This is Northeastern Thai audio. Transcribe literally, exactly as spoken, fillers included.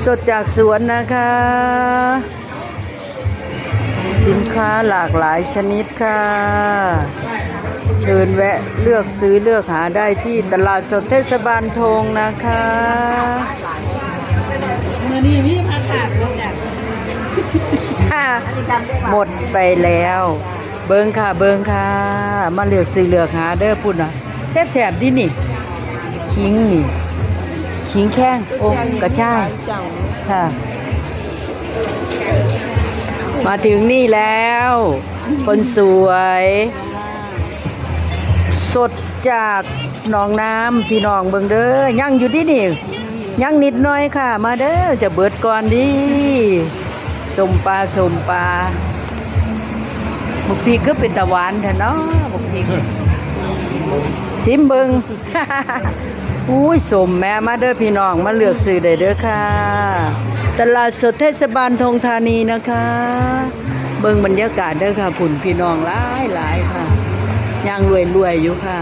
สดจากสวนนะคะ สินค้าหลากหลายชนิดค่ะ เชิญแวะเลือกซื้อเลือกหาได้ที่ตลาดสดเทศบาลทงนะคะ มือนี้มีผักกาดหมดจ้ะ ค่ะ หมดไปแล้ว เบิ่งค่ะ เบิ่งค่ะ มาเลือกซื้อเลือกหาเด้อ พุ่นน่ะ แซ่บๆ ดินี่ ขิงนี่ ขิงแข้ง โอ้ กระชาย ค่ะ มาถึงนี่แล้ว คนสวย สดจากหนองน้ำ พี่น้องเบิ่งเด้อ ยังอยู่ที่นี่ ยังนิดหน่อยค่ะ มาเด้อ จะเบิดก่อนดิ สมปลา สมปลา บักพริกก็เป็นตะหวานแท้เนาะ บักพริก ชิมเบิ่ง อุ้ย สมแม่ มาเด้อพี่น้อง มาเลือกซื้อได้เด้อค่ะ ตลาดสดเทศบาลทงธานีนะคะ เบิ่งบรรยากาศเด้อค่ะ ผุ่นพี่น้องหลายหลายค่ะ ย่างรวยๆ อยู่ค่ะ